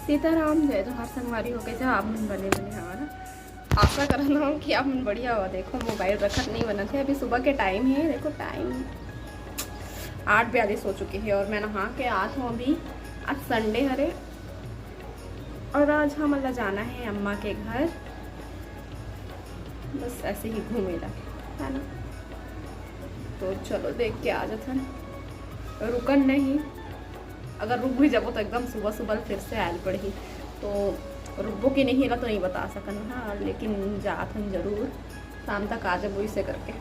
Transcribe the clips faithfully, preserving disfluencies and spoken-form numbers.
सीताराम, जय जोहार संगवारी हो। कइसे आप मन? बने बने हवा ना? आशा करत हूँ कि आप मन बढ़िया हो। देखो, मोबाइल रखत नहीं बनत हे। अभी सुबह के टाइम हे, देखो टाइम आठ बयालीस हो चुके हे और मैं नहा के आत हूँ अभी। आज संडे हरे और आज हमन ला जाना हे अम्मा के घर, बस ऐसे ही घूमे ला, है ना। तो चलो देख के आ जाथन, रुकन नहीं। अगर रुक भी जाबो तो एकदम सुबह सुबह फिर से आयल पड़ही, तो रुकबो कि नहीं, एला तो नहीं बता सकन हाँ, लेकिन जात हन जरूर, शाम तक आ जाबो इसे करके।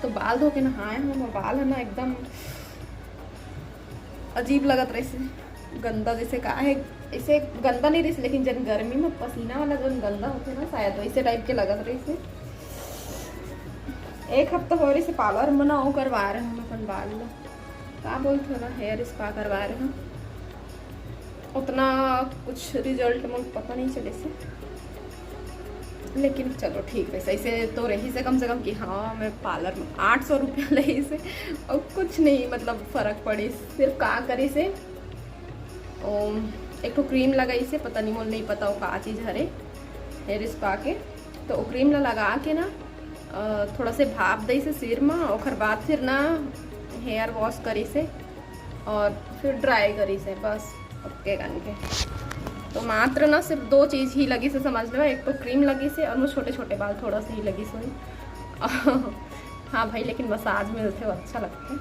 तो बाल धो के नहाए हूँ, मोर बाल है ना एकदम अजीब लगत रहिस, गंदा जैसे का है, ऐसे गंदा नहीं रहिस, लेकिन जन गर्मी में पसीना वाला जन गंदा होथे ना, शायद वैसे टाइप के लगत रहिस। एक हफ्ता हो रहिस पार्लर में ना, वो करवा रहे हूँ अपन बाल ला, का बोलथे ना, हेयर स्पा करवा रहे हूँ। उतना कुछ रिजल्ट मोर पता नहीं चले से, लेकिन चलो ठीक रहिस, ऐसे तो रहिस हे कम से कम कि हाँ, मैं पार्लर में आठ सौ रुपया लेहिस हे और कुछ नहीं, मतलब, फर्क पड़िस। सिर्फ का करिस हे, ओ, एक ठो क्रीम लगाइस हे, पता नहीं, मोला नहीं पता वो का चीज़ हरे, हेयर स्पा के। तो वो क्रीम ला लगा के ना, अ, थोड़ा से भाप दइस हे सिर में, ओकर बाद फिर ना हेयर वॉश करिस हे और फिर ड्राई करिस हे, बस ओतके कन के। तो मात्र ना सिर्फ दो चीज़ ही लगिस हे, समझ लेवा, एक तो क्रीम लगिस हे और मोर छोटे छोटे बाल थोड़ा सा ही लगिस होही। हाँ भाई, लेकिन मसाज मिलथे, वो अच्छा लगथे।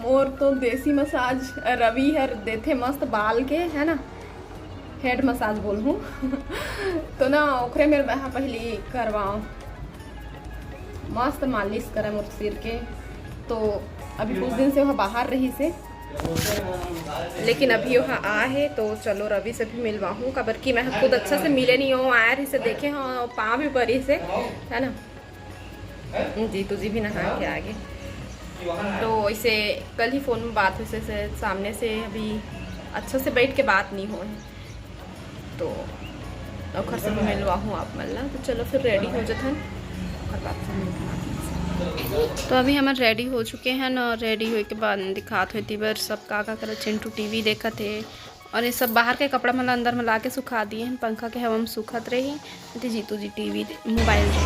मोर तो देसी मसाज रवि हर देथे मस्त बाल के, है ना, हेड मसाज बोलहूँ। तो ना ओकरे मेर मैं पहली करवाओ, मस्त मालिश करे मोर सिर के। तो अभी कुछ दिन से वह बाहर रहिस हे, लेकिन अभी वह आ हे, तो चलो रवि से भी मिलवाहूँ, काबर कि मैं खुद अच्छा से मिले नहीं हूँ, आए रहिस हे, देखे हूँ, पाँव भी परिस हे, है ना। जीतू जी भी नहा के आ गे। तो इसे कल ही फोन में बात होइस हे, सामने से अभी अच्छा से बैठ के बात नहीं होए हे। तो ओकर से भी मिलवाहूँ आप मन ला। तो चलो फिर रेडी हो जथन, ओकर बाद फिर मिलथन आप मन से। तो अभी हमन रेडी हो चुके हन और रेडी होए के बाद दिखात होए तेबर सब का का करत, चिंटू टीवी देखत हे और ये सब बाहर के कपड़ा मन ला अंदर में ला के सुखा दिए हन, पंखा के हवा में सुखत रही। अति जीतू जी टीवी दे, मोबाइल दे।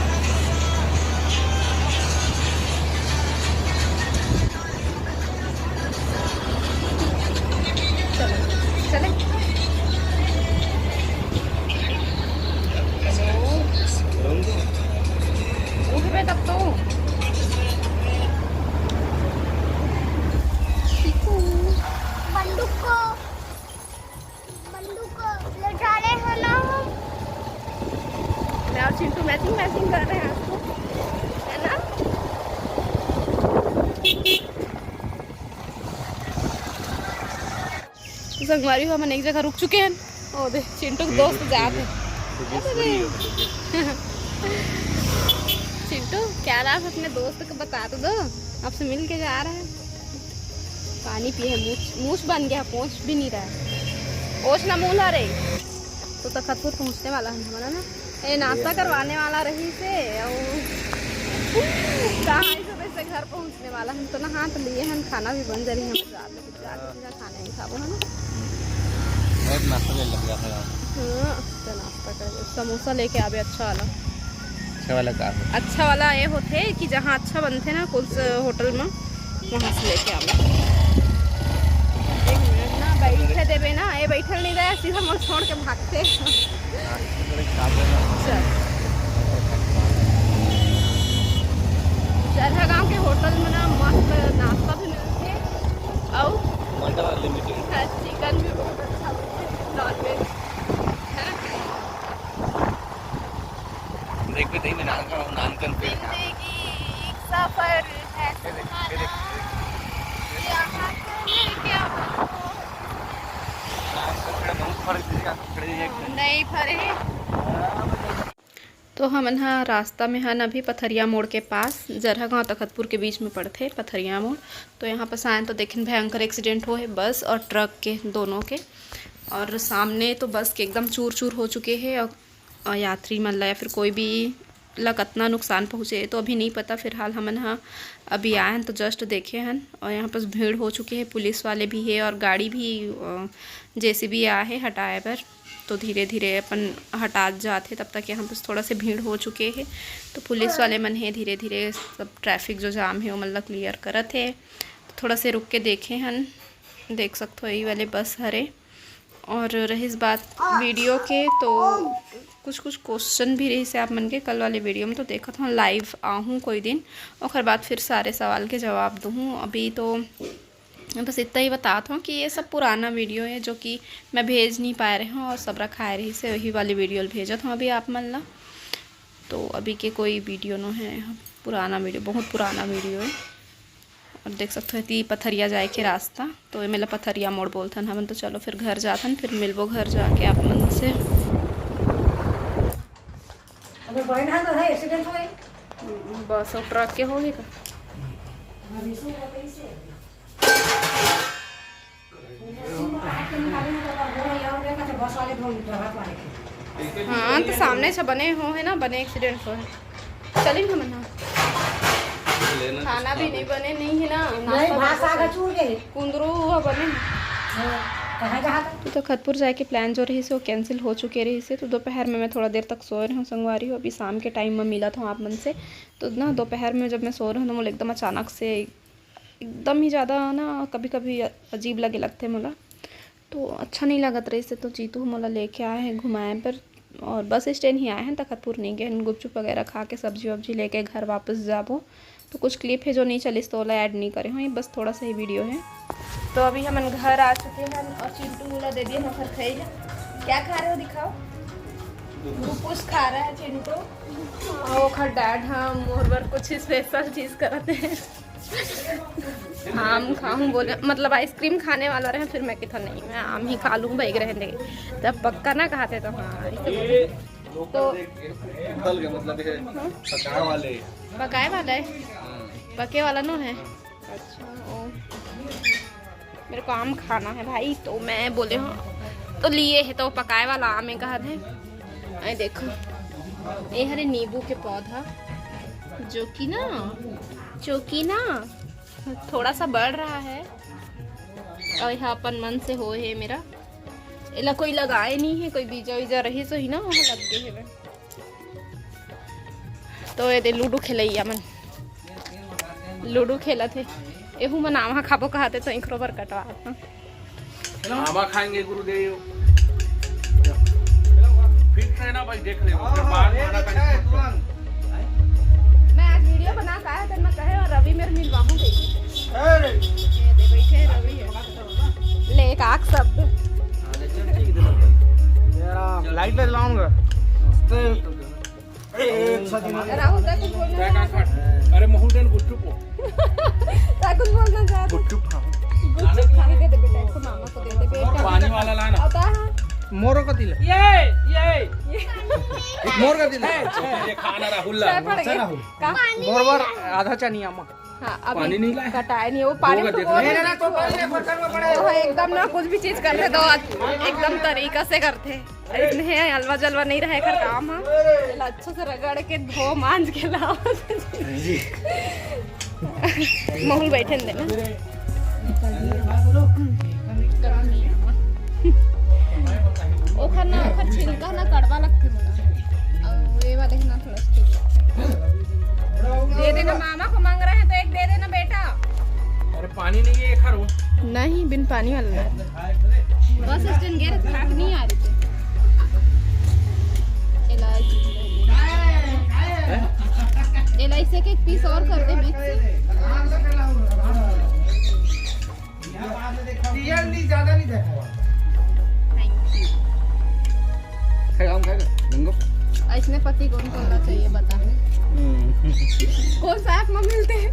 चलो, चले। उठबे तब तो। चीकू। बंदूक को, बंदूक को लौटा रहे हैं ना हम। मैं और चिंटू मैचिंग मैचिंग कर रहे हैं आज तो, है ना? तो संगवारी हो, हमन एक जगह रुक चुके हैं। ओ दे, चिंटू के दोस्त जात हे। चिंटू, क्या नाम है अपने दोस्त को, बता तो दो। आपसे मिल के जा रहा है। पानी पिए है, मूछ, मूछ बन गया, पोंछ भी नहीं रहा है। पोंछ ना मूल आ रही। तो तखतपुर पहुँचने वाला है हमारा ना। ए, नाश्ता करवाने वाला रहिस हे, अउ कहाँ इसे वैसे घर पहुँचने वाला है। तो नहा तो लिए हन, खाना भी बन जा रही है, हम रात में कुछ रात में खाना ही खाबो, है ना? बहुत नाश्ता ले लग रहा है यार। हाँ, तो नाश्ता कर, समोसा लेके आबे, अच्छा वाला। अच्छा वाला का है? अच्छा वाला ये होथे कि जहाँ अच्छा बनथे ना, कुछ होटल में, वहाँ से लेके आबे। एक मिनट ना, बैठे देबे ना, ये बैठल नहीं रहे, सीधा मोर छोड़ के भागथे। चल। जरहा गांव के होटल में ना मस्त नाश्ता भी मिलथे, अउ मटन अनलिमिटेड। हाँ, चिकन भी बहुत अच्छा बनथे, नॉन वेज, है ना? देख भी, देख भी, नान का, नान का पेड़ है। जिंदगी एक सफर है ये देख, ये देख। सुहाना, यहाँ से लेके आओ। नान का पेड़ बहुत फरे थे, यहाँ पे खड़े हैं। नहीं फरे। तो हमन ह रास्ता में हन अभी पथरिया मोड़ के पास, जरहा गांव तखतपुर के बीच में पड़थे पथरिया मोड़। तो यहाँ पास आयन तो देखेन भयंकर एक्सीडेंट होए हे बस और ट्रक के, दोनों के। और सामने तो बस के एकदम चूर चूर हो चुके हे और, और यात्री मन ला या फिर कोई भी ला कतना नुकसान पहुँचे, तो अभी नहीं पता। फिलहाल हमन ह अभी आए हन तो just देखे हन, और यहाँ पास भीड़ हो चुके हे, पुलिस वाले भी हे और गाड़ी भी, जेसीबी आए हे हटाए बर, तो धीरे धीरे अपन हटात जात हे। तब तक यहाँ पास थोड़ा से भीड़ हो चुके हे, तो पुलिस वाले मन हे धीरे धीरे सब ट्रैफिक जो जाम हे ओमन ला क्लियर करत हे। तो थोड़ा से रुक के देखे हन, देख सकथो यही वाले बस हरे। और रहिस बात वीडियो के, तो कुछ कुछ क्वेश्चन भी रहिस हे आप मन के कल वाले वीडियो में, तो देखत हूँ लाइव आहूँ कोई दिन, ओकर बाद फिर सारे सवाल के जवाब दूँ। अभी तो बस इतना ही बतात हूँ कि ये सब पुराना वीडियो है जो कि मैं भेज नहीं पाए रहे हूँ और सब रखाए रहिस हे, वही वाली वीडियो भेजत हूँ अभी आप मन ला। तो अभी के कोई वीडियो नो है, पुराना वीडियो, बहुत पुराना वीडियो है। और देख सकते हो एती पथरिया जाए के रास्ता, तो एमे ला पथरिया मोड़ बोलथन हमन। तो चलो फिर घर जाथन, फिर मिलबो घर जाके आप मन से। अबे बहन हा तो है, एक्सीडेंट हो गई। बस और ट्रक के होही का? हाँ, तो सामने से बने हो है ना, बने एक्सीडेंट हो है। चलिन हमन हा। खाना भी नहीं बने, नहीं है ना, नाश्ता भात साग चूर गए। कुंदरू ह बने। हाँ, कहाँ जहाँ तक? तो तखतपुर जाए के प्लान जो रहिस हे, वो कैंसिल हो चुके रहिस हे। तो दोपहर में मैं थोड़ा देर तक सोए रहे हूँ संगवारी हो। अभी शाम के टाइम में मिलत हूँ आप मन से। तो ना दोपहर में जब मैं सो रहे हूँ ना, मोला एकदम अचानक से एकदम ही ज़्यादा ना कभी-कभी अजीब लगे लगथे मोला, तो अच्छा नहीं लगत रहिस हे। तो जीतू मोला लेके आए हैं घुमाए बर, और बस स्टैंड ही आए हैं, तखतपुर नहीं गए हैं। गुपचुप वगैरह खा के सब्जी वब्जी लेके घर वापस जाबो। तो कुछ क्लिप है जो नहीं चलिस तो ओला ऐड नहीं करे हूँ, ये बस थोड़ा सा ही वीडियो है। तो अभी हमन घर आ चुके हैं और चिंटू मोला दे दिए ओखर खाए ला। क्या खा रहे हो, दिखाओ। गुपुस खा रहा है चिंटू। और ओखर डैड ह मोर बर कुछ स्पेशल चीज करत हे। आम खाऊं बोले, मतलब आइसक्रीम खाने वाला रहे, फिर मैं किथा नहीं, मैं आम ही खा लूँ भाई, रहने दे। तब पक्का ना कहा थे तो हाँ, ऐसे बोले। तो उबल के मतलब है, पकाए वाले। पकाए वाला है? हाँ। पके वाला नो है। अच्छा, ओ। मेरे को आम खाना है भाई, तो मैं बोले हूँ, तो लिए है तो पकाए वाला आम है, कहा थे। अरे देखो, ये हरे नींबू के पौधा, जो कि ना, जो कि ना थोड़ा सा बढ़ रहा है, और यह अपन मन से हो है मेरा। एला कोई लगाए नहीं है, कोई बीजा वीजा रही सो ही ना, वहाँ लग गए है। तो ये दे लूडो खेलैया मन, लूडो खेलत हे। एहू मन आमा खाबो कहते तो इखरो बर कटवा। आमा खाएंगे गुरुदेव। फिट रहना भाई, देख रहे हो, फिर बाहर खाना का। मैं आज वीडियो बना का है, तो मैं कहे और रवि मेरे मिलवाऊंगी। ये दे बैठे हैं रवि है। ले एक आख शब्द। लाइट ले लाऊंगा। राहुल, तै कुछ बोलना चाहता है? अरे, महू देन गुपचुप हो। तै कुछ बोलना चाहता है? गुपचुप खाऊं। गुपचुप खा के दे दे बेटा, इसको मामा को दे दे, पेट का पानी वाला लाना। होता है। मोरो का दिल। ये, ये। मोर का दिल। ये खाना राहुल ला। चाय पड़ गई। राहुल। का? मोर बर आधा चनिया मा। हाँ, अभी पानी नहीं लाए। कटाए नहीं, वो पानी होगा, में तो देखो। वो नहीं, नहीं, नहीं, तो पानी नहीं, पत्थर में पड़े। वो है, एकदम ना कुछ भी चीज कर ले तो एकदम तरीका से करते हैं। इसमें है, अलवा जलवा नहीं रहे, कर काम है। चला, अच्छे से रगड़ के धो मांज के लाओ। जी। महू ल बैठे देना। ओखर ना, ओखर छिलका ना कड़वा लगथे मोला। अउ ये वाले ना थोड़ा सा ठीक लगथे। दे देना, मामा को मांग रहे हैं तो एक दे देना बेटा। अरे पानी नहीं है, ये खा रो। नहीं, बिन पानी वाला। बस स्टैंड गे रहे, खाक नहीं आ रही थी। एला, एला इसे के एक पीस और कर दे बीच से। रियल नहीं, ज्यादा नहीं देखा। Thank you. खाएगा, हम खाएगा, मैंगो। ऐसने पति कौन कौन ला चाहिए बता। हम्म। कौन सा ऐप में मिलते हैं?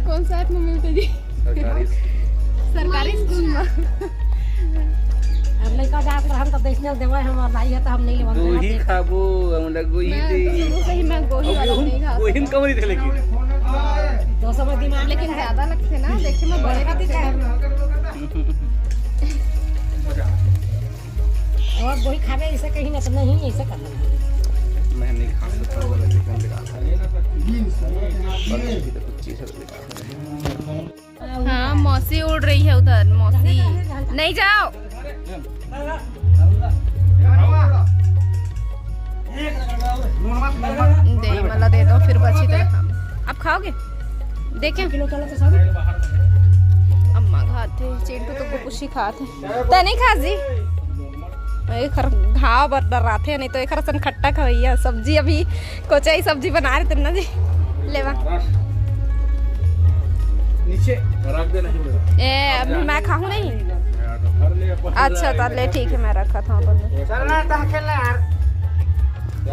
कौन सा ऐप में मिलते जी? सरकारी। सरकारी स्कूल में। अब लड़का जात रहन तो देश ने देवे, हम और नहीं है तो हम नहीं लेवन। गोही खाबो, हम लोग गोही मैं दे। तो शुरू से ही मैं गोही वाला नहीं खा। गोही में कम नहीं थे लेकिन। दो सौ में दिमाग लेकिन ज्यादा लगते ना, देखे में बड़े लगते हैं। और वही खावे, ऐसे कहीं ना, तो नहीं, ऐसे करना। मैं नहीं खा सकता, बोला चिकन बेकार है। पच्चीस रुपये बेकार है। हाँ, मौसी उड़ रही है उधर, मौसी। नहीं जाओ। दे, मला दे दो, फिर बची तरह हम। आप खाओगे? देखें। अम्मा खाते हैं, चिंटू तो कुछ ही खाते हैं। तो नहीं खा जी? एखर घाव बर डराथे, नहीं तो एखर असन खट्टा खवैया सब्जी, अभी कोचई सब्जी बना रहे थे ना जी। लेवा। नीचे रख दे, नहीं मिला। ए, अभी मैं खाऊं नहीं। भर ले अपन। अच्छा, तो ले, ठीक है, मैं रखा था अपन। चल ना, ता खेल ना यार।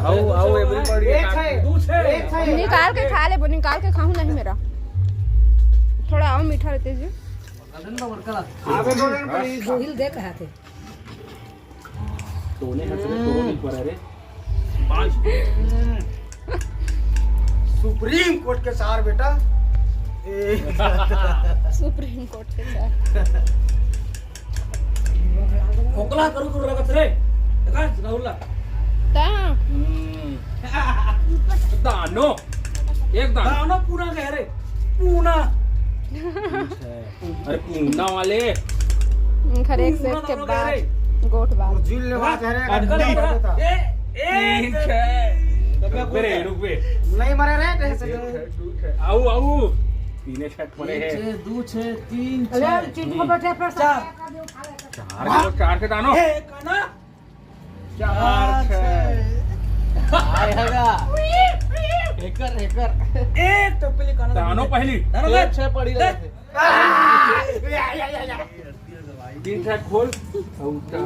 आओ, आओ, everybody। एक है, दू छे। एक है। निकाल के खा ले, वो निकाल के खाऊं नहीं मेरा। थोड़ा और मीठा रहते जी। आवे दो ना, please। दिल दे कहा थे। तोने हंस रहे, तो नहीं पर रे। सुप्रीम कोर्ट के सार बेटा। ए। सुप्रीम कोर्ट के सार। ओकला करू करू रगत रे। देखा, राहुल ला। ता। हम्म। दानो। एक दानो। दानो पूना कह रे। पूना। अरे पूना वाले। हम्म, खरे एक से एक के पूना दानो कह बाद रे। गोठ बार। और जिन लेवा कह रे, काट कर हड्डी। ए, ए, ठीक है। रुक बे, रुक बे। नहीं मरे रे, कह सके। ठीक है, ठीक है। आऊ, आऊ। तीने छठ पड़े हैं। एक छे, दू छे, तीन अरे, छे। चिंटू को बैठे पर चार। चार को चार से दानो। ए, काना। चार छे। आएगा। एकर, एकर। ए, तो पहले काना दानो दे। पहली। दानो दे। छे पड़ी दे। रहे थे। आ! या, या, या, या। तीन छे खोल। और उठा।